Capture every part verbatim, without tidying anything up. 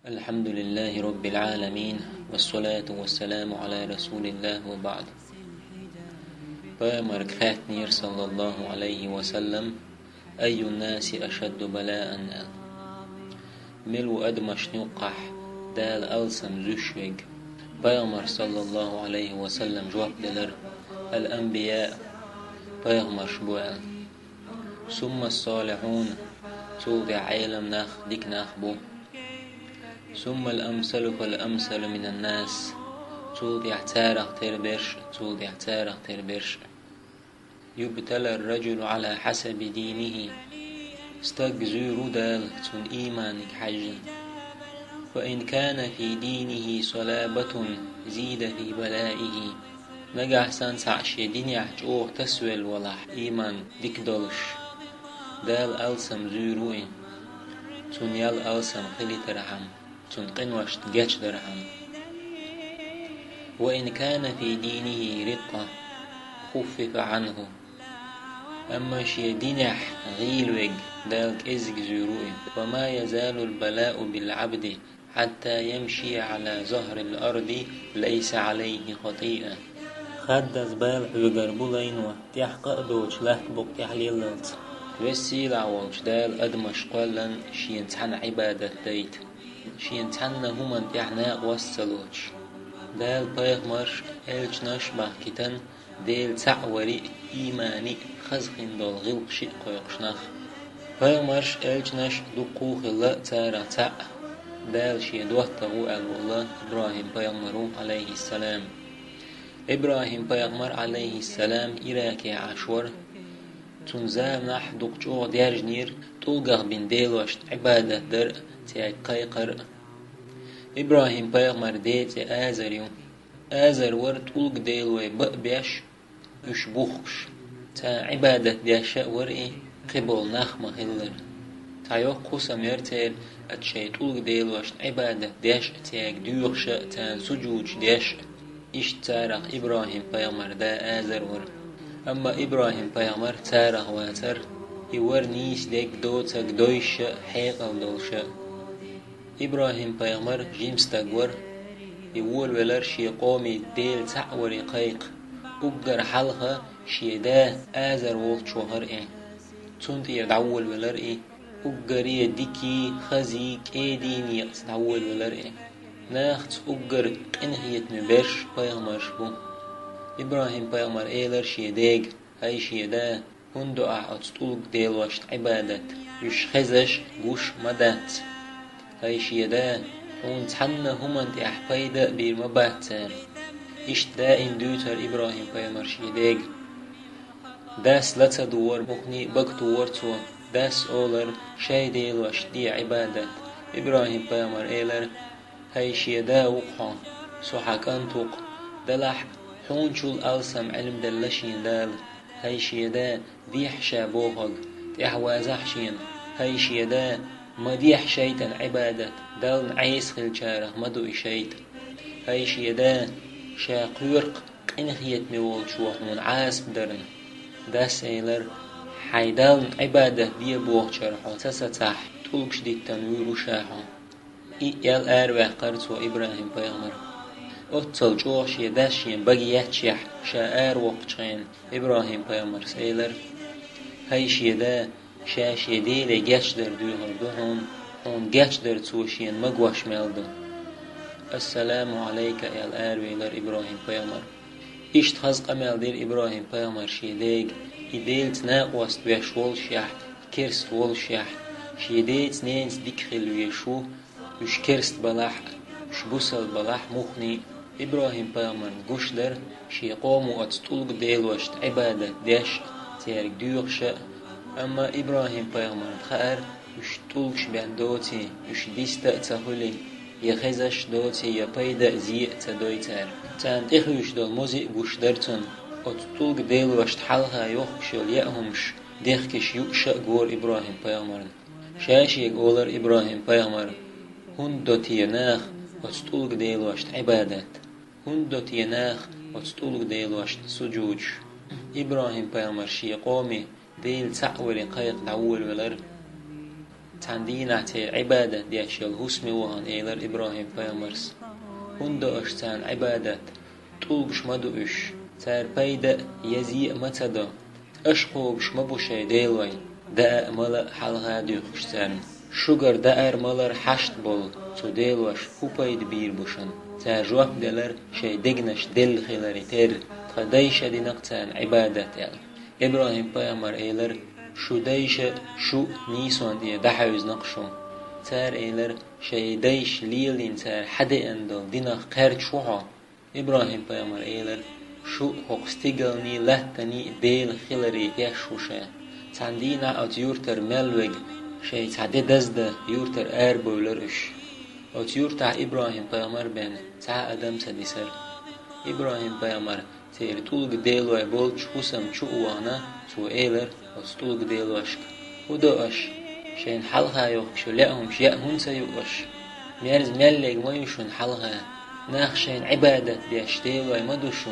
الحمد لله رب العالمين، والصلاة والسلام على رسول الله وبعد. Пайхамарга хаьттинера, саллаллаху Ӏалайхи ва саллам: «أي الناس أشد بلاء؟» аьлла. Мила ву адамашна юккъехь Дала алсам зуьйш верг? Пайхамара, саллаллаху Ӏалайхи ва саллам, жоп делира: «الأنبياء», пайхамарш бу аьлла. «ثم الصالحون», цул тӀаьхьа Ӏелам нах, дика нах бу. «ثم الأمثل فالأمثل من الناس», цул тӀаьхьа царах тера берш, цул тӀаьхьа царах тера берш. «يبتلى الرجل على حسب دينه», стаг зуьйр ву Дала цуьнан ийманиг хьаьжжина. «فإن كان في دينه صلابة زيد في بلائه». Нагахь санна цхьаъ шен динехь чӀогӀа тасавелла валахь, ийман дика долуш, Дала алсам зуьйр ву и, цунна ял алсам хилийтархьама, цуьнан къиношна гечдархьама. «وإن كان في دينه رقة خفف عنه». Амма шен динехь гӀийла верг Дала кӀеззиг зуьйр ву и. «وما يزال البلاء بالعبد حتى يمشي على ظهر الأرض ليس عليه خطيئة». Хаддаза бала хьоьгур бу лайно, тӀехь къа а доцуш, латта букъа тӀехь леллалц. Веза-сийлахь волчу Дала адамаш кхоьллина шена цхьаьна Ӏибадат дайта, шена цхьанна хӀуманна тӀехь накъост ца лоцуш. Дала пайхамарш а, элчанаш а бахкийтина Дела цхьаъ варий а, ийманий а, хаза хин долу гӀиллакхаш а кхойкхуш нах. Пайхамарш а, элчанаш а дуккха а хилла, царах цхьаъ Дала шен доттагӀа ву аьлла волу ИбрахӀим-пайхамар ву, Ӏалайхиссалам. ИбрахӀим-пайхамар, Ӏалайхиссалам, Иракехь Ӏаш вара. Цуьнан заманахь дукха чӀогӀа даьржинера тӀулгах бина делошна Ӏибадат дар а, цаьрга кхайкхар а. ИбрахӀим-пайхамар ден цӀе Азар ю. Азар вара тӀулга делой бан а беш, уьш бухкуш. Царна Ӏибадат деш а вара и, кхиболу нах ма-хиллара. Цхьа йоккха хӀусам яра церан, оцу шайн тӀулга делошна Ӏибадат деш а, цаьрга доьхуш а, царна сужудаш деш а. Иштта царах ИбрахӀим-пайхамар да Азар вара. Амма ИбрахӀим-пайхамар царах вацара, и вара нийса дерг, доцург, дойуш а, хьекъал долуш а. ИбрахӀим-пайхамар жима стаг вара, и волавелира шен къоме Дела цхьаъ варий кхайкха. Уггар хьалха шен да Азар волчу вахара и. Цунна тӀера дӀаволавелира и. Уггаре дикий, хазий, кӀедий некъаца дӀаволавелира и. Нахаца уггар къинхетаме берш пайхамарш бу. ИбрахӀим-пайхамар элира шен дега: «ХӀай шен да, хӀунда до ахь оцу тӀулга делошна Ӏибадат? Уьш хезаш а, гуш а ма дац. ХӀай шен да, хьуна цхьанна хӀуманна тӀехь пайда а бийр ма бац цара». Иштта даим дуьйцура ИбрахӀим-пайхамар шен дега. Дас ла ца дора, мухний а бага тухура цо. Дас олура: «Шайн делошна де Ӏибадат». ИбрахӀим-пайхамар элира: «ХӀай шен да ву-кх хьо, со хьан кӀант ву-кх. Делахь а, хьуначул алсам Ӏилма делла шена Дала. ХӀай шен да, дехьа ша бохург, тӀаьхьавазахь шена. ХӀай шен да, ма дехьа шайтӀан Ӏибадат, Далла Ӏеса хиллачарах ма ду и шайтӀа. ХӀай шен да, ша кхоьру-кх къинхетаме волчо хьуна Ӏазап дарна». Дас элира: «Хьайн Далла Ӏибадат де бохучара хьо ца сацахь, тӀулгаш диттина вуьйр ву ша хьо». И аьлла араваьккхира цо ИбрахӀим-пайхамар. Оццул чӀогӀа шен дас шен бага етташехь, ша аравоккхучу хенахь, ИбрахӀим-пайхамарс элира: «ХӀай шен да, ша шен Деле гечдар доьхур ду хьуна, хьуна гечдар цо шена магош мел ду». «Ассаламу Ӏалайка», — аьлла аравелира ИбрахӀим-пайхамар. Иштта хаза къамел дира ИбрахӀим-пайхамар шен дега, и Делаца накъост веш волушехь, керста волушехь, шен деца-ненаца дика хила везаш ву, уьш керста балахь а, уьш бусалба балахь а, мухний а. ИбрахӀим-пайхамарна гуш дара шен къомо оцу тӀулга делошна Ӏибадат деш а, цаьрга доьхуш а. Амма ИбрахӀим-пайхамарна хаьара, уьш тӀулгаш бен доций, уьш диста а ца хуьлий, я хезаш а доций, я пайда а, зе а ца дой цара. Царна тӀехуьйсуш долу мозе а гуш дара цунна, оцу тӀулга делошна хьалха йохкуш йолу яа хӀумаш дехкаш юуш а гора ИбрахӀим-пайхамарна. Ша шега олура ИбрахӀим-пайхамар: «ХӀунда до те наха оцу тӀулга делошна Ӏибадат? ХӀунда до те наха оцу тӀулга делошна сужудаш?» ИбрахӀим-пайхамар шен къоме Дела цхьаъ варий кхайкха дӀаволавелира. Цхьана дийнахь церан Ӏибадат деш йолу хӀусаме вахана элира ИбрахӀим-пайхамарс: «ХӀунда до аша царна Ӏибадат? ТӀулгаш ма ду уьш. Цара пайда а, я зе а ма ца до. Аша кхобуш ма бу шайн делой, даа а, мала а хьалха а дуьйхкуш царна. Шуьгара даар-малар хьашт болу цу делоша хӀун пайда бийр бу шуна?» Цара жоп делира шайн дегнаш делла хиларе терра: «Тхан дайша дина-кх царна Ӏибадат», – аьлла. ИбрахӀим-пайхамар элира: «Шун дайша а, шу а нийсонна тӀера дӀахьаьвзина-кх шу». Цара элира: «Шайн дайша лелийна цара хьадеана долу динах кхерчаш ву хьо?» ИбрахӀим-пайхамар элира: «Шу а, хӀокху стигалний, латтаний а Дела хиларе теш ву ша». Цхьана дийнахь оцу юьртара мел верг шайн цхьа де даздан юьртара арабевлира уьш. Оцу юьртахь ИбрахӀим-пайхамар а бен цхьа а адам ца дисира. ИбрахӀим-пайхамар церан тӀулга делой болчу хӀусам чу а вахана, цо элира оцу тӀулга делошка: «ХӀун до аша? Шайна хьалха йохкуш йолу лаьа хӀумнаш яа хӀунда ца ю аша? Мерза мел ерг ма ю шуна хьалха. Нах шайна Ӏибадат деш делой ма ду шу.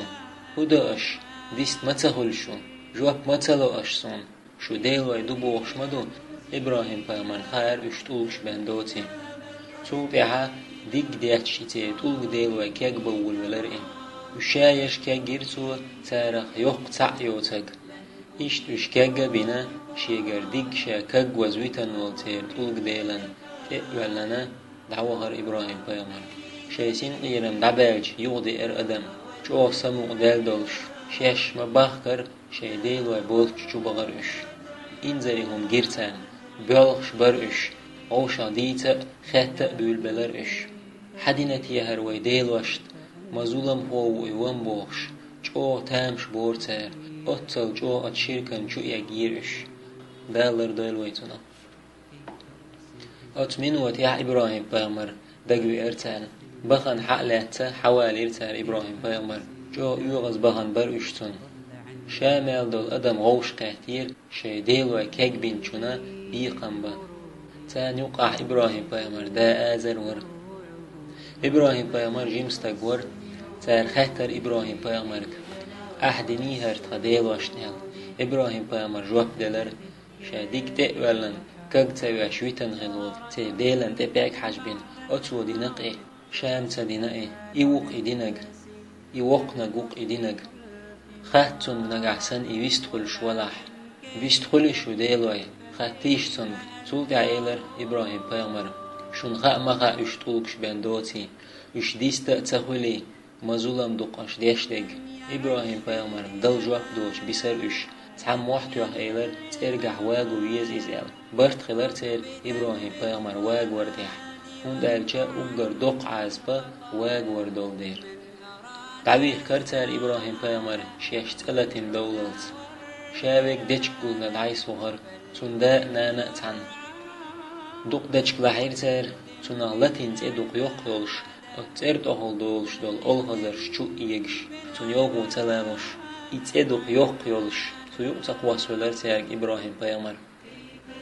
ХӀун до аша? Дист ма ца хуьлу шу? Жоп ма ца ло аша суна? Шу делой ду бохуш ма ду?» ИбрахӀим-пайхамарна хаьара уьш тӀулгаш бен доций. Цул тӀаьхьа диг детташ и церан тӀулга делой кегбан волавелира и. Уьш ша ерш кегйира цо, царах йоккха цхьаъ йоцург. Иштта уьш кег а бина, шегара диг ша кагваза витина волу церан тӀулга делан тӀе а воьллина, дӀавахара ИбрахӀим-пайхамар. Шайн синкъерам дӀабаьлча, юхадеара адам, чӀогӀа самукъадаьлла долуш, шаьш ма-баххара, шайн делой болчу чу бахара уьш. Инзаре хӀума гира царна, боьлхуш бара уьш, вовшах дийца а, хетта а буьйлабелара уьш. «Хьан дина те хӀара вай делошна? Ма зуламхо ву и ван», – бохуш, чӀогӀа тамаш бора цара, оццул чӀогӀа оцу ширкана чу эгийра уьш. Дала лардойла вай цунах. Оцу минотехь ИбрахӀим-пайхамар дагавеара царна. Бахана хьа а лаьцна, хьавалийра цара ИбрахӀим-пайхамар. ЧӀогӀа оьгӀаз бахана бара уьш цунна. Ша мел долу адам вовшахкхеттера, шайн делой кегбинчунна бекхам бан. Царна юккъахь ИбрахӀим-пайхамар да Азар вара. ИбрахӀим-пайхамар жима стаг вара. Цара хаьттара ИбрахӀим-пайхамарга: «Ахьа диний хӀара тхан делошна?» – аьлла. ИбрахӀим-пайхамар жоп делара: «Ша диг тӀе а воьллина, каг ца веш витина хилла волу церан делан тӀе пӀелг хьажбина, оцо дина-кх и. Ша-м ца дина и. И ву-кх и динарг. И воккханиг ву-кх и динарг. Хатта цунга нагахь санна и вист хуьлуш валахь. Вист хуьлий шун делой? Хаттийша цунга». Цул тӀаьхьа элира ИбрахӀим-пайхамара: «Шуна хаа ма хаьа уьш тӀулгаш бен доций. Уьш диста а ца хуьлий, ма зулам ду-кх аша деш дерг». ИбрахӀим-пайхамарна дала жоп доцуш бисара уьш. Цхьамма мохь тоьхна элира: «ЦӀергахь ваго веза иза», – аьлла. Барт хилира церан ИбрахӀим-пайхамар вагавар тӀехь, хӀунда аьлча уггар доккха Ӏазап вагавар долу дела. ДӀавихкара цара ИбрахӀим-пайхамар шаьш цӀе латийна довлалц. Ша верг дечиг гулдан дӀасавахара, цунна да а, нана а цхьаьна. Дукха дечиг лахьийра цара, цунах латийна цӀе дукха йоккха йолуш, оцу цӀера тӀехула долуш долу олхазарш чу а эгаш, цунна йовхо ца лалуш, и цӀе дукха йоккха йолуш, цу юкъа ца кхоссавелира цаьрга ИбрахӀим-пайхамар.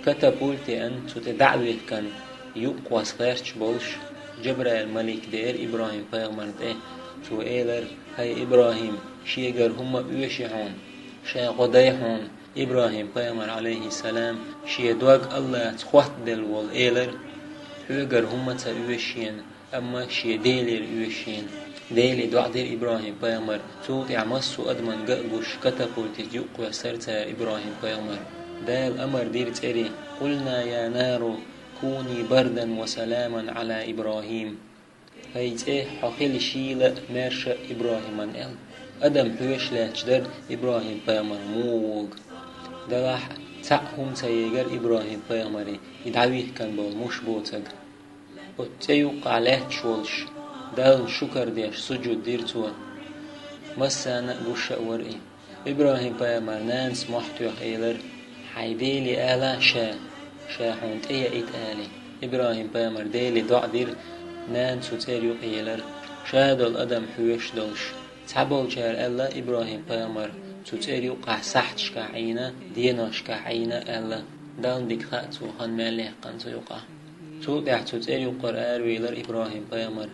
Катапульт еана, цу тӀе дӀа а вихкина, юкъа кхосса гӀерташ болуш, Джабраил-малик деара ИбрахӀим-пайхамарна тӀе. Цо элира: «ХӀай ИбрахӀим, шегара хӀумма а оьший хьуна, ша гӀо дай хьуна». ИбрахӀим-пайхамар, Ӏалайхиссалам, шен дог АллахӀаца хоттаделла волу элира: «Хьоьгара хӀумма а ца оьшу шена, амма шен Делера оьшу шена». Деле доӀа дира ИбрахӀим-пайхамар, цул тӀаьхьа массо а адаман ган а гуш, катапультица юкъакхоьссира цара ИбрахӀим-пайхамар. Дала амар дира цӀере: «Къулна я нару куни бардан ва саламан Ӏала ИбрахӀим». «ХӀай цӀе, хьо хила шийла а, маьрша а ИбрахӀиман», – аьлла. Адам хьоьжуш лаьтташ дара ИбрахӀим-пайхамар муха вогу. Делахь а цхьаъ хӀума ца егара ИбрахӀим-пайхамаре и дӀавихкина болу муш боцург. Оцу цӀе юккъахь лаьтташ волуш, Далла шукар деш, сужуд дира цо. Массарна а гуш а вара и. ИбрахӀим-пайхамар нанас мохь тоьхна элира: «Хьайн Деле ала ша, ша хьуна тӀеяийта», – аьлла. ИбрахӀим-пайхамар Деле доӀа дира, нана цу цӀера юкъа елира, ша долу адам хьоьжуш долуш. Цхьаболчара аьлла, ИбрахӀим-пайхамар цу цӀера юккъахь сахьташкахь Ӏийна, деношкахь Ӏийна аьлла. Далла дика хаьа цо хан мел яьккхина цу юкъахь. Цул тӀаьхьа цу цӀера юккъара аравелира ИбрахӀим-пайхамар.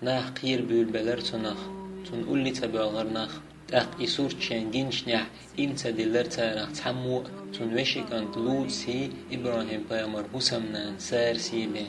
Нах кхера буьйлабелира цунах, цунна улле ца боьлхура нах. ТӀаккха и сурт шайн гинчнехь, им ца диллира царах цхьаммо а, цуьнан вешин кӀант ЛутӀаси ИбрахӀим-пайхамар хӀусамнана Сараси бен.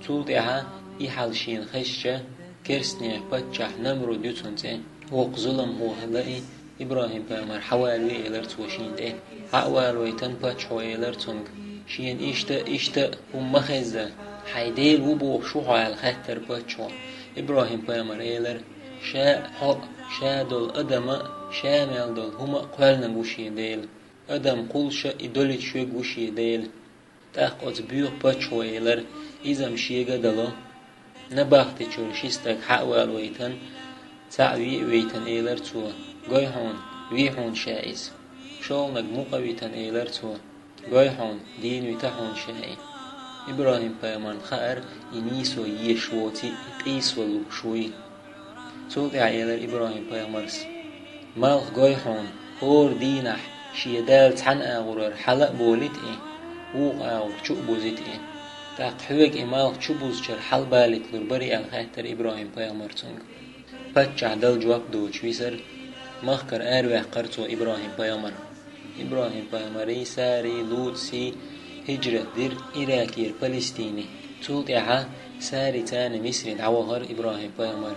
Цул тӀаьхьа и хьал шена хезча, керстанех паччахь Намруд ю цуьнан цӀе, воккха зуламхо хилла и, ИбрахӀим-пайхамар хьавалаве элира цо шена тӀе. Хьа а валавайтина, паччахьо элира цуьнга: «Шена иштта а, иштта а хӀума ма хезза, хьайн Дела ву бохуш ву хьо?» — аьлла хаьттира паччахьо. ИбрахӀим-пайхамар элира: «Ша а, хьо а, ша долу адам а, ша мел долу хӀума а кхоьллинарг ву шен Дела. Адам кхуллуш а, и долуьйтуш верг ву шен Дела». ТӀаккха оцу боьха паччахьо элира: «Иза-м шега а дало. Набахти чуьра ши стаг хьа а валавайтина, цхьаъ ве а вейтина», — элира цо. «Гой хьуна, ве хьуна ша иза». ШолгӀаниг мукъа а витина, элира цо: «Гой хьуна, дийна вита хьуна ша и». ИбрахӀим-пайхамарна хаьара, и нийсо езаш воций, и къийсавала лууш вуй. Цул тӀаьхьа элира ИбрахӀим-пайхамарс: «Малх гой хьуна, хӀора дийнахь шен Дала цхьана агӀорара хьала а болийта и, вукху агӀор чу а бузийта и. ТӀаккха хьоьга и малх чу бузучара хьалабалийта лур барий?» — аьлла хаьттира ИбрахӀим-пайхамар цуьнга. Паччахь дала жоп доцуш висира, махкара араваьккхира цо ИбрахӀим-пайхамар. ИбрахӀим-пайхамарий, Сарий, ЛутӀаси хӀижрат дира Иракера Палестине. Цул тӀаьхьа Сарий царна Мисре дӀавахара ИбрахӀим-пайхамар.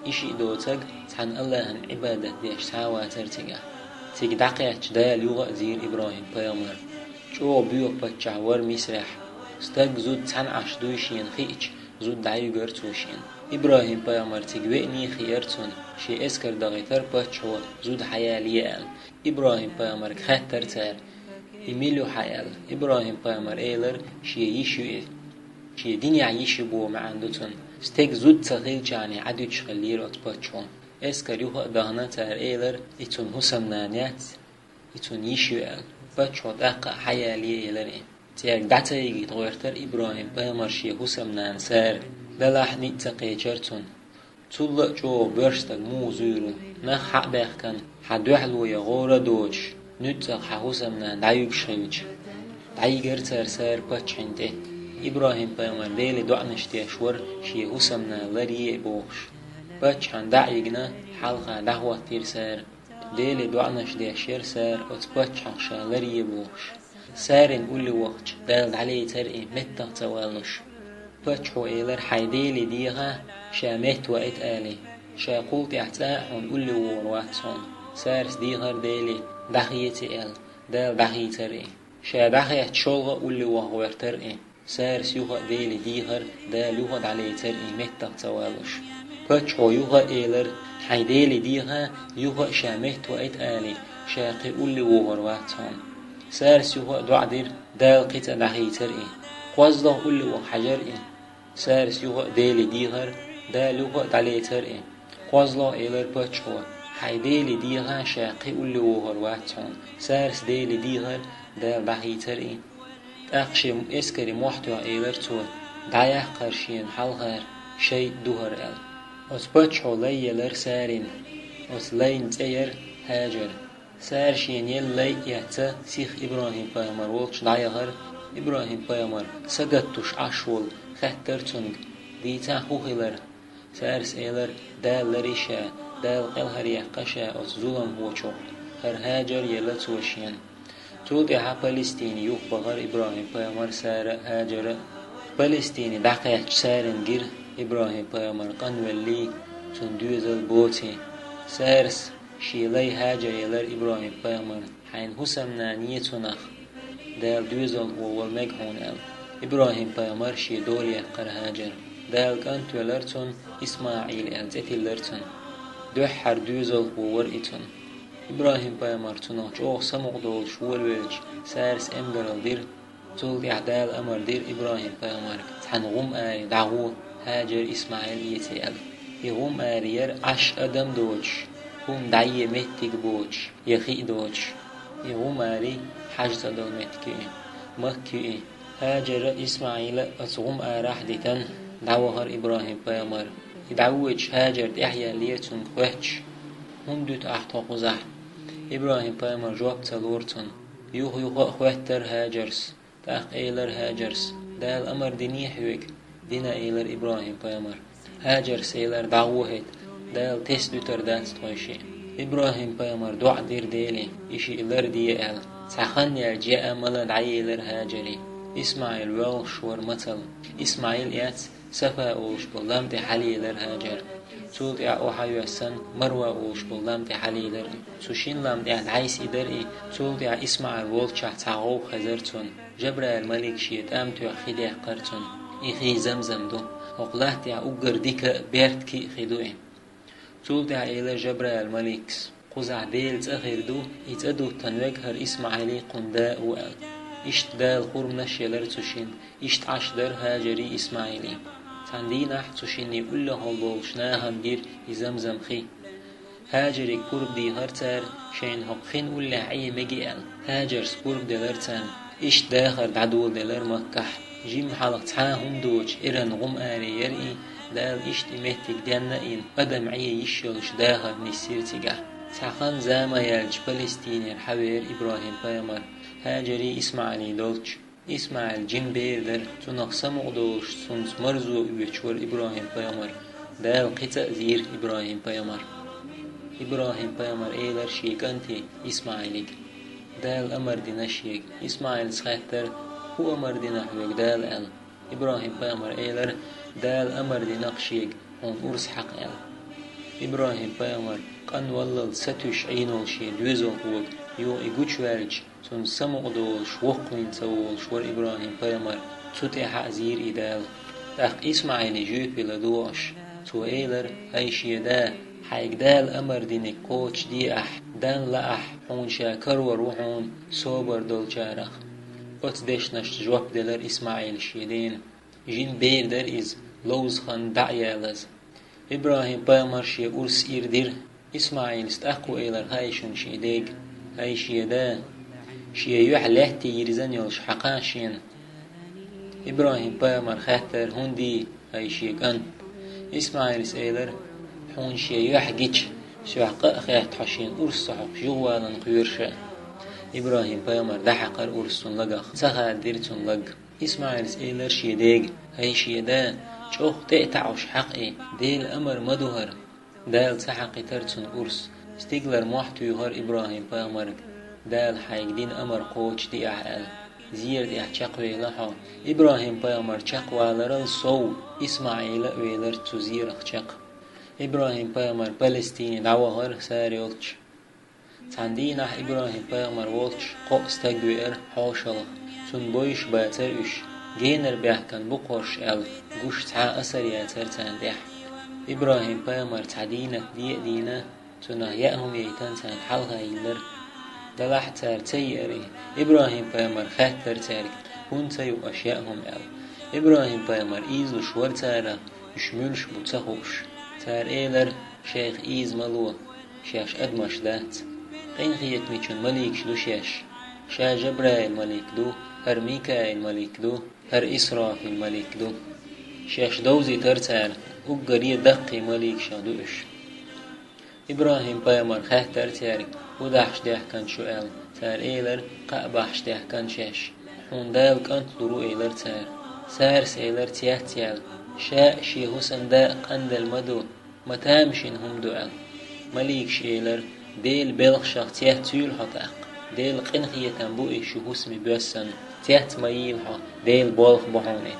И шиъ доцург цхьана АллахӀана Ӏибадат деш цхьа а вацара цигахь. Цига дӀакхаьчча, Дала юха а зийра ИбрахӀим-пайхамар. ЧӀогӀа боьха паччахь вара Мисрехь. Стаг, зуда цхьаьна Ӏаш дуй шена хиъча, зуда дӀаюьгара цо шена. ИбрахӀим-пайхамар цига веаний хиира цунна, шен эскар дахийтара паччахьо зуда хьаялае аьлла. ИбрахӀим-пайхамарга хаьттара цара: «И мила ю хьан?» — аьлла. ИбрахӀим-пайхамар элира: «Шен йиша ю и». Шен динехь йиша ю боху маьӀна ду цунна. Стеган зуда ца хилчахьана Ӏадуьтуш хиллера оцу паччахьо. Эскар юха а дахана, цара элира: «И цуьнан хӀусамнана яц, и цуьнан йиша ю», — аьлла. Паччахьо тӀаккха а хьаялае элира и. Цаьрга дӀа ца йигийта гӀоьртара ИбрахӀим-пайхамар шен хӀусамнана Сара. Делахь ницкъ ца кхечара цунна. Цул а чӀогӀа боьрша стаг муха зуьйр ву, нах хьа а баьхкина, хьан дуьхьало ян гӀора а доцуш, нуьцкъах хьан хӀусамнана дӀаюьгуш хилча, дӀайигара цара Сара паччахьна тӀе. ИбрахӀим-пайхамар Деле доӀанаш деш вара шен хӀусамнана ларъе а бохуш. Паччахьна дӀа а йигна, хьалха дӀахӀоттийра Сара. Деле доӀанаш деш яра Сара оцу паччахьах ша ларъе бохуш. Сарина улле вахча, Дала дӀалецара и, меттах ца валуш. Паччахьо элира: «Хьайн Деле деха, ша метта ваийта», — аьлла. «Ша кхул тӀаьхьа цкъа а хьуна улле вогӀур вац хьуна». Сарас дехара Деле: «ДӀахеца», — аьлла. Дала дӀахийцара и. Ша дӀахецча, шолгӀа а улле ваха гӀоьртара и. Сарас юха а Деле дехара, Дала юха а дӀалецара и, меттах ца валуш. Паччахьо юха а элира: «Хьайн Деле деха, юха а ша метта ваийта», — аьлла, ша кхин улле вогӀур вац хьуна. Сарас юха а доӀа дира, Дала кхин цкъа дӀахийцара и. КхозлагӀа улле ваха хьаьжира и. Сарас юха а Деле дехара, Дала юха а дӀалецара и. КхозлагӀа элира паччахьо: «Хьайн Деле деха, ша кхин улле вогӀур вац хьуна». Сарас Деле дехара, Дала дӀахийцара и. ТӀаккха шен эскаре мохь тоьхна элира цо: «ДӀаяккхара шена хьалхара, шайтӀа ду хӀара», — аьлла. Оцу паччахьо лай елира Сарина. Оцу лайна цӀе яра ХӀажар. Сара шена елла лай а эцна, сиха ИбрахӀим-пайхамар волчу дӀаяхара. ИбрахӀим-пайхамар, сагатдеш Ӏаш волу, хаьттара цуьнга: «Дийцахьа, хӀун хилира?» Сарас элира: «Дала ларйи ша, Дала кӀелхьаръяьккхи ша оцу зуламхочух, хӀара ХӀажар елла цо шена». Цул тӀаьхьа Палестине юхабахара ИбрахӀим-пайхамар, Сара а, ХӀажар а. Палестине дӀакхаьчча, Сарина гира ИбрахӀим-пайхамар къанвеллий, цуьнан доьзал боций. Сарас шен лай ХӀажар елира ИбрахӀим-пайхамарна: «Хьайна хӀусамнана е цунах, Дала доьзалхо вала мега хьуна», — аьлла. ИбрахӀим-пайхамар шен дола яьккхира ХӀажар. Дала кӀант велира цунна, ИсмаӀил аьлла цӀе тиллира цунна. Дуьххьара доьзалхо вара и цуьнан. ИбрахӀим-пайхамар цунах чӀогӀа самукъадолуш волавелча, Сарас эмгаралла дира. Цул тӀаьхьа Дала амар дира ИбрахӀим-пайхамарга: «Цхьана гӀум-аре дӀагӀо, ХӀажар, ИсмаӀил эций», — аьлла. И гӀум-аре яра Ӏаш адам доцуш, хӀума дӀае меттиг боцуш, я хи доцуш. И гӀум-аре хьажа цӀа долу меттиг ю и, Макка ю и. ХӀажар а, ИсмаӀил а оцу гӀум-арахь а дитина, дӀавахара ИбрахӀим-пайхамар. И дӀавоьдуш, ХӀажар тӀаьхьаяьллера цуьнга хоьттуш: «ХӀунда дуьту ахь тхо кхузахь?» ИбрахӀим-пайхамар жоп ца лора цунна. Юха-юха а хоьттара ХӀажарс. ТӀаккха элира ХӀажарс: «Дала амар диний хьоьга?» «Дина», — элира ИбрахӀим-пайхамар. ХӀажарс элира: «ДӀагӀо хӀета, Дала тесна дуьтур дац тхойшиъ». ИбрахӀим-пайхамар доӀа дира Деле, и шиъ ларде аьлла. Цхьа хан яьлча яа мала дӀаелира ХӀажаре. ИсмаӀил воьлхуш вара мацалла. ИсмаӀил эцна Сафа олуш болу лам тӀе хьалаелира ХӀажар. Цул тӀаьхьа охьайоьссина Марва олуш болу лам тӀе хьалаелира. Цу шина лам тӀехь дӀасаийдира и, цул тӀаьхьа ИсмаӀил волчохь цхьа гӀовгӀа хезара цунна. Жабраил-малик шен тӀам тоьхна хи даьккхира цунна. И хи Замзам ду. ХӀокху латтехь уггар дика а, беркате а хи ду и. Цул тӀаьхьа элира Жабраил-маликас: «Кхузахь Делан цӀа хир ду, и цӀа дуттан верг хӀара ИсмаӀилий кхуьнан да а ву», – аьлла. Иштта Дала хурманаш елира цу шинна, иштта Ӏаш дара ХӀажарий ИсмаӀилий. Цхьана дийнахь цу шинна уллехула болчу нахана гира и Замзам хи. ХӀажариг пурба дийхира цара, шайна хӀокху хин уллехь Ӏен мега аьлла. ХӀажарс пурба делира царна. Иштта дахар дӀадоладелира Маккахь. Жимма хьалха цхьа а хӀума доцуш, Ӏуьйранна гӀум аре яра и, Дала иштта и меттиг денна а йина, адам Ӏен йиш йолуш дахар нисйира цигахь. Цхьа хан-зама яьлча Палестинера хьавеара ИбрахӀим-пайхамар, ХӀажарий ИсмаӀилий долчу. ИсмаӀил жима бер дара, цунах самукъадолуш цуьнца марзо оьцуш вара ИбрахӀим-пайхамар. Дала кхин цкъа а зийра ИбрахӀим-пайхамар. ИбрахӀим-пайхамар элира шен кӀанте ИсмаӀилига: «Дала амар дина шега». ИсмаӀилс хаьттара: «ХӀун амар дина хьоьга Дала?» – аьлла. ИбрахӀим-пайхамар элира: «Дала амар дина-кх шега, хьуна урс хьакха», – аьлла. ИбрахӀим-пайхамар къанваллал сатуьйсуш Ӏийна волу шен доьзалхо ву, юха и гучуваьлча, цуьнца самукъадолуш, воккхавина ца волуш вара ИбрахӀим-пайхамар, цу тӀехь а зийра и Дала. ТӀаккха ИсмаӀиле жоьпе ладогӀа аша. Цо элира: «ХӀай шен да, хьайга Дала амар динарг кхочушде ахь, Дала лаахь, хьуна ша карор ву хьуна собар долчарах». Оцу дешнашца жоп делира ИсмаӀила шен дена. Жима бер дара иза, ловза хан дӀа а ялаза. ИбрахӀим-пайхамар шен урс ир дира. ИсмаӀилс тӀаккха а элира хьайшинна шен дега: «ХӀай шен да, шен юьхь лаьтте йирзина йолуш хьакха шена». ИбрахӀим-пайхамар хаьттара: «ХӀунда, хӀай шен кӀант?» ИсмаӀилс элира: «Хьуна шен юьхь гича, соьх къа а хетта, хьо шена урс ца хьокхуш юхаваларна кхоьру ша». ИбрахӀим-пайхамар дӀахьаькхира урс цуьнан лагах, ца хададира цуьнан лаг. ИсмаӀилс элира шен дега: «ХӀай шен да, чӀогӀа тӀе а таӀош хьакха и, Делан амар ма ду хӀара». Дала ца хьакхийтира цунна урс. Стигалара мохь туьйхира ИбрахӀим-пайхамарга: «Дала хьайга дина амар кхочушде ахь», – аьлла. «Зера тӀехь чекхвелла хьо». ИбрахӀим-пайхамар чекхваларал сов, ИсмаӀил а велира цу зерах чекх. ИбрахӀим-пайхамар Палестине дӀавахара Сара йолчу. Цхьана дийнахь ИбрахӀим-пайхамар волчу кхо а стаг веара хьошалгӀа. Цунна бовзуш бацара уьш, генара баьхкина бу-кх хӀорш аьлла, гуш цхьа а асар яцара царна тӀехь. ИбрахӀим-пайхамар цхьа дийнат де а дийна, цунах яа хӀума яйтина царна хьалха йиллира. Делахь а цара ца йиира и. ИбрахӀим-пайхамар хаьттара цаьрга: «ХӀунда ца юу аша яа хӀума?» – аьлла. ИбрахӀим-пайхамар ийзалуш вара царах, уьш муьлш бу ца хууш. Цара элира: «Шайх ийза ма ло, шаьш адамаш дац. Къинхетамечун маликаш ду шаьш. Ша Жабраил-малик ду, хӀара Микаил-малик ду, хӀара Исрафил-малик ду». Шаьш довзийтира цара, уггаре даккхий маликашах ду уьш. ИбрахӀим-пайхамар хаьттара цаьрга: «ХӀун дахьаш даьхкина шу?» – аьлла. Цара элира: «Кхаъ бахьаш даьхкина шаьш». «Хьуна Дала кӀант лур ву», – элира цара. Сарас элира цецъяьлла: «Ша а, шен хӀусамда а къанделла ма ду, ма тамашийна хӀума ду», – аьлла. Маликаш элира: «Делан белхашах цецйуьйла хьо тӀаккха. Делан къинхетам бу и шун хӀусаме боьссина. Цец ма йийла хьо, Делан болх бу хьуна и».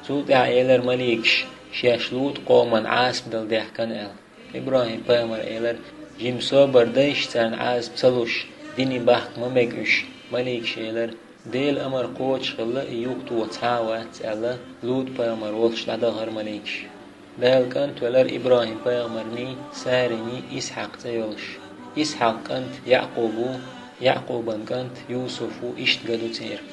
Цул тӀаьхьа элира маликаш: «Шаьш ЛутӀ-къоман Ӏазап дала даьхкина», – аьлла. ИбрахӀим-пайхамар элира: «Жима собар дайша царна Ӏазап ца луш, дине бахка ма мега уьш». Маликаш элира: «Делан амар кхочуш хилла, и юхатоха цхьа а вац», – аьлла, ЛутӀ-пайхамар волчу дӀадахара маликаш. Дала кӀант велира ИбрахӀим-пайхамарний, Сариний Исхьакъ цӀе йолуш. Исхьакъан кӀант Якъуб ву, Якъубан кӀант Юсуф ву, иштта ган ду церан.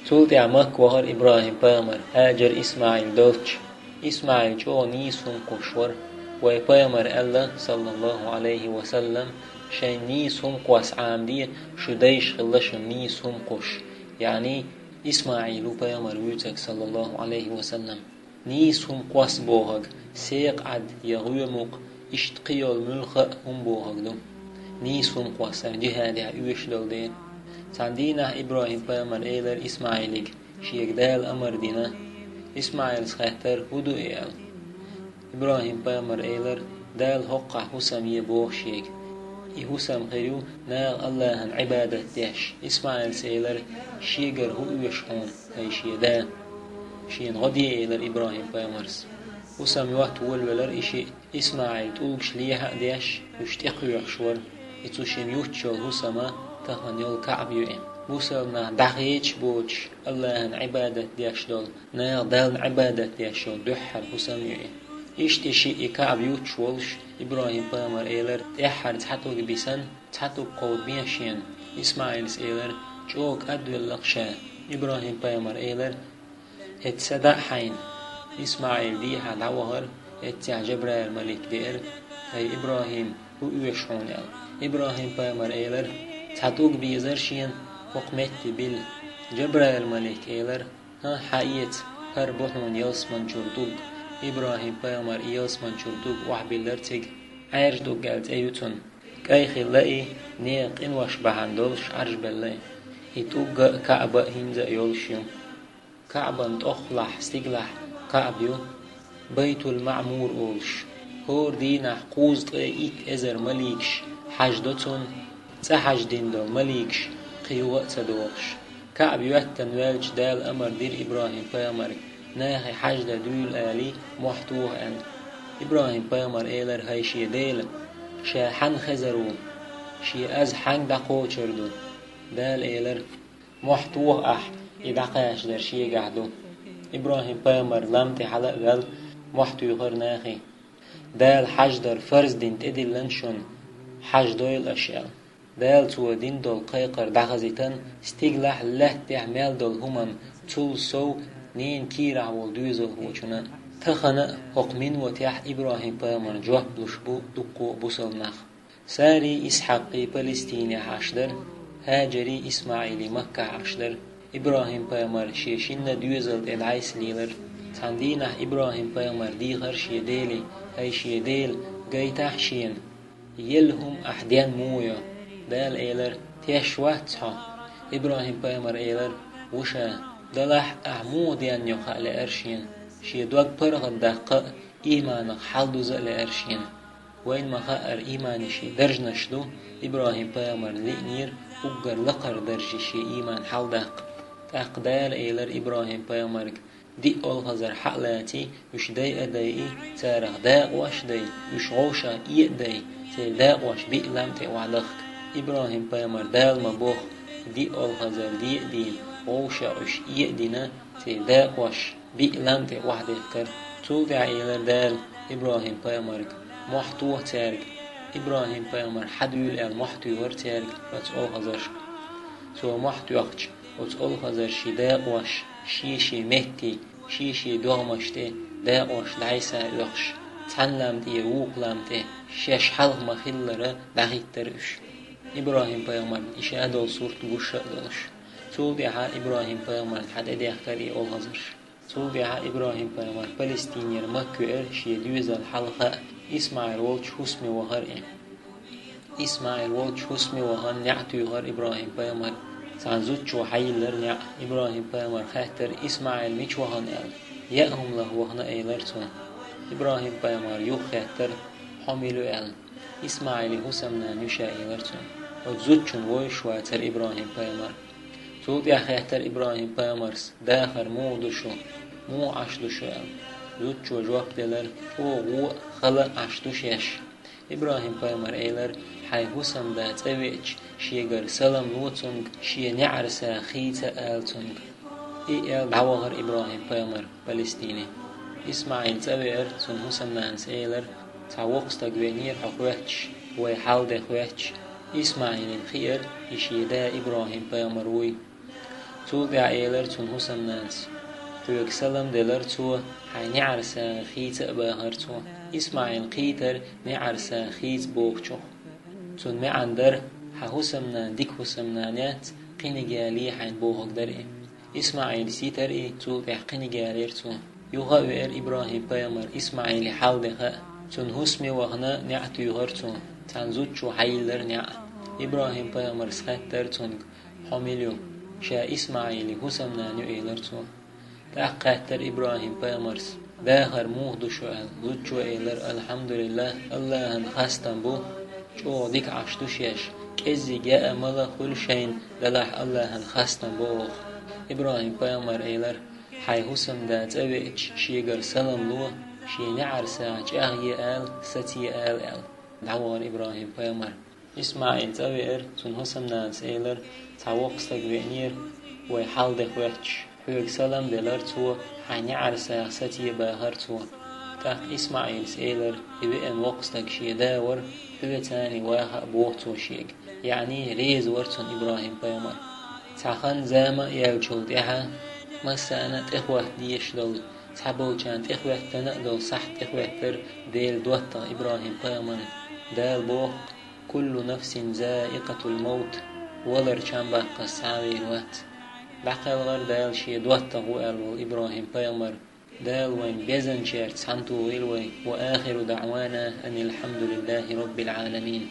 Цул тӀаьхьа Макка вахара ИбрахӀим-пайхамар, ХӀажар, ИсмаӀил долчу. ИсмаӀил чӀогӀа нийса хӀума кхуссуш вара. Вайн пайхамара аьлла, саллаллаху Ӏалайхи ва саллам: «Шайн нийса хӀума кхосса Ӏамаде, шу дайша хилла шуна нийса хӀума кхуссуш». Яъни, ИсмаӀил ву пайхамар вуьйцург, саллаллаху Ӏалайхи ва саллам. Нийса хӀума кхосса бохург секха Ӏад я гӀоьмукъ, иштта кхин йолу муьлхха а хӀума бохург ду. Нийса хӀума кхоссар жихӀадехь оьшуш долу дела. Цхьана дийнахь ИбрахӀим-пайхамара элира ИсмаӀилига, шега Дала амар дина. ИсмаӀилс хаьттара, хӀун ду и аьлла. ИбрахӀим-пайхамара элира: «Дала хӀокхахь хӀусам е боху шега». И хӀусам хир ю наха АллахӀан Ӏибадат деш. ИсмаӀила элира: «Шегара хӀу оьшу хьуна, хӀай шен да?» «Шена гӀо де», — элира ИбрахӀим-пайхамара. ХӀусам йотта волавелира и шиъ. ИсмаӀила тӀулгаш лехьа а деш, уьш тӀекхоьхьуш вара. И цу шимма ютташ йолу хӀусам тахана йолу КаӀба ю и. Бусалба нах дӀахеча боцуш, АллахӀан Ӏибадат деш долу, наха Далла Ӏибадат деш йолу дуьххьара хӀусам ю и. Иштта и шиъ и КаӀба ютташ волуш, ИбрахӀим-пайхамара элира: «ТӀаьххьара цхьа тӀулг бисна, цхьа тӀулг кховдабе шена». ИсмаӀила элира: «ЧӀогӀа кӀадвелла-кх ша». ИбрахӀим-пайхамара элира: «ХӀета са даьӀа хьайна». ИсмаӀила дехьа дӀавахара, эццехь Жабраил-малик деара: «ХӀай ИбрахӀим, хӀу оьшу хьуна?» — аьлла. ИбрахӀим-пайхамара элира: «Цхьа тӀулг безара шена, хӀокху метте билла». Жабраил-малик элира: «ХӀан, хьаэца, хӀара бу хьуна ялсаманчуьра тӀулг». ИбрахӀим-пайхамара ялсаманчуьра тӀулг охьабиллира цига. Ӏаьржа тӀулг аьлла цӀе ю цунна. КӀай хилла и, нехан къинош бахьана долуш Ӏаьржа белла и. И тӀулг а, КаӀба а хӀинца а йолуш ю. КаӀбан тӀохлахь, стигалахь КаӀба ю. Байтул-МаӀмур олуш. ХӀора дийнахь кхузткъе итт эзар маликаш хьаждо цунна, цӀа хьаждина долу маликаш кхин юха а ца догӀуш. КаӀба йоьттина ваьлча, Дала амар дира ИбрахӀим-пайхамарга: «Нахе хьаждан дуьйла алий, мохь тоха», — аьлла. ИбрахӀим-пайхамара элира: «ХӀай шен Дела, ша хьанна хезар ву? Шен аз хьанга дӀакхочур ду?» Дала элира: «Мохь тоха ахь, и дӀакхачадар шегахь ду». ИбрахӀим-пайхамар лам тӀе хьала а ваьлла, мохь туьйхира нахе. «Дала хьаждар фарз дина тӀедиллина шуна, хьаждойла аша», — аьлла. Дала цо дина долу кхайкхар дӀахазийтина, стигалахь, лаьттахь мел долу хӀуманна, цул сов ненан кийрахь волу доьзалхочунна. Тахана а хӀокху минотехь ИбрахӀим-пайхамарна жоп луш бу дуккха а бусалба нах. Сарий, Исхьакъий Палестинехь Ӏаш дара, ХӀажарий, ИсмаӀилий Маккахь Ӏаш дара. ИбрахӀим-пайхамар шен шинна доьзал тӀе дӀасса лелара. Цхьана дийнахь ИбрахӀим-пайхамара дийхира шен Деле: «ХӀай шен Дела, гайтахь шена, елла хӀума ахь ден муха ю?» Дала элира: «Теш вац хьо?» ИбрахӀим-пайхамара элира: «Ву ша, делахь а, ахь муха денна ю хаа лаьара шена. Шен дог паргӀатдаккха а, ийманах хьалдуза а лаьара шена». Вайна ма-хаъара, ийманан ши даржаш ду, ИбрахӀим-пайхамарна лиънера уггар лакхара даржа шен ийман хьалдаккха. ТӀаккха Дала элира ИбрахӀим-пайхамарга: «Диъ олхазар хьа а лаций, уьш дайа а дайий, царах дакъош а дай, уьш вовшах а дай, церан дакъош биъ лам тӀе охьадахка». ИбрахӀим-пайхамар Дала ма-бохху, диъ олхазар де а дийна, вовшах уьш а дина, церан дакъош биъ лам тӀе охьадехкара. Цул тӀаьхьа элира Дала ИбрахӀим-пайхамарга: «Мохь тоха цаьрга». ИбрахӀим-пайхамар хьадуьйла аьлла мохь туьйхира цаьрга оцу олхазаршка. Цо мохь тоьхча, оцу олхазаршин дакъош шен-шен метте, шен-шен догӀмаш тӀе дакъош дӀасаоьхуш, цхьана лам тӀера вукху лам тӀе шаьш хьалха ма-хиллара дӀахӀиттара уьш. ИбрахӀим-пайхамарна и ша долу сурт гуш а долуш. Цул тӀаьхьа ИбрахӀим-пайхамарна хьа тӀедехкара и олхазарш. Цул тӀаьхьа ИбрахӀим-пайхамар Палестинера Макка веара, шен доьзал хьалха а, ИсмаӀил волчу хӀусаме вахара и. ИсмаӀил волчу хӀусаме вахана неӀ туьйхира ИбрахӀим-пайхамар. Цхьана зудчо хьайиллара неӀ. ИбрахӀим-пайхамар хаьттара: «ИсмаӀил мича вахана?» — аьлла. «Яа хӀума лаха вахана», — элира цо. ИбрахӀим-пайхамар юха хаьттара: «Хьо мила ю?» — аьлла. «ИсмаӀилан хӀусамнана ю ша», — элира цо. Оцу зудчунна вовзаш вацара ИбрахӀим-пайхамар. Цул тӀаьхьа хаьттара ИбрахӀим-пайхамара: «Дахар муха ду шу? Муха Ӏаш ду шу?» — аьлла. Зудчо жоп делара: «ЧӀогӀа вон а, хала а Ӏаш ду шаьш». ИбрахӀим-пайхамара элира: «Хьайн хӀусамда цӀа веача, шегара салам ло цуьнга, шен неӀарса хийца а ала цуьнга». И аьлла дӀавахара ИбрахӀим-пайхамар Палестине. ИсмаӀил цӀа веара, цуьнан хӀусамнанас элира: «Цхьа воккха стаг веанера хьо хоьттуш, вай хьал-де хоьттуш». ИсмаӀилна хиира, и шен да ИбрахӀим-пайхамар вуй. Цул тӀаьхьа элира цуьнан хӀусамнанас: «Хьоьга салам делара цо, хьайн неӀарса хийца а бахара цо». ИсмаӀил кхийтара неӀарса хийца бохучух. Цуьнан маьӀна дара: «Хьан хӀусамнана дика хӀусамнана яц, кхиниг яле хьайна», — бохург дара и. ИсмаӀилас йитара и, цул тӀаьхьа кхиниг ялийра цо. Юха а веара ИбрахӀим-пайхамар ИсмаӀилан хьал-де хаа. Цуьнан хӀусаме вахана неӀ туьйхира цо. Цхьана зудчо хьайиллара неӀ. ИбрахӀим-пайхамарас хаьттара цуьнга: «Хьо мила ю?» Ша ИсмаӀилан хӀусамнана ю, элира цо. ТӀаккха хаьттара ИбрахӀим-пайхамарас: «Дахар муха ду шу?» — аьлла. Зудчо элира: «АлхьамдулиллахӀ, АллахӀан хастам бу». чӀогӀа дика Ӏаш ду шаьш, кӀеззиг яа мала хуьлу шайна делахь Аллахьан хастам боху. ИбрахӀим-пайхамар элира: «Хьайн хӀусамда цӀа веача, шегара салам ло, шен неӀарсагӀа чӀагӀъе ала, сацае ала», — аьлла. ДӀавахара ИбрахӀим-пайхамар. ИсмаӀил цӀа веара, цуьнан хӀусамнанас элира: «Цхьа воккха стаг веанера, вай хьал де хоьттуш, хьоьга салам делара цо, хьайн неӀарсагӀа сацае бахара цо». ТӀаккха ИсмаӀилас элира: «И веана воккха стаг шен да вара, хьоьца цхьаьна ваха а боху цо шега». ЯӀни реза вара цунна ИбрахӀим-пайхамар. Цхьа хан-зама а яьллачул тӀаьхьа массарна а тӀехӀотта дезаш долу, цхьаболчарна тӀехӀоьттина а долу сахьт тӀехӀоьттира Делан доттагӀа ИбрахӀим-пайхамарна. Дала боху: «Куллу нафсин заикъатул маут», валар чам баккхаза схьа а вер вац. ДӀакхелхира Дала шен доттагӀа ву аьлла волу ИбрахӀим-пайхамар. Дала вайн безначаьрца цхьаьна тухийла вай. Ва ахиру даӀвана анил хьамдулиллахи роббил Ӏаламин.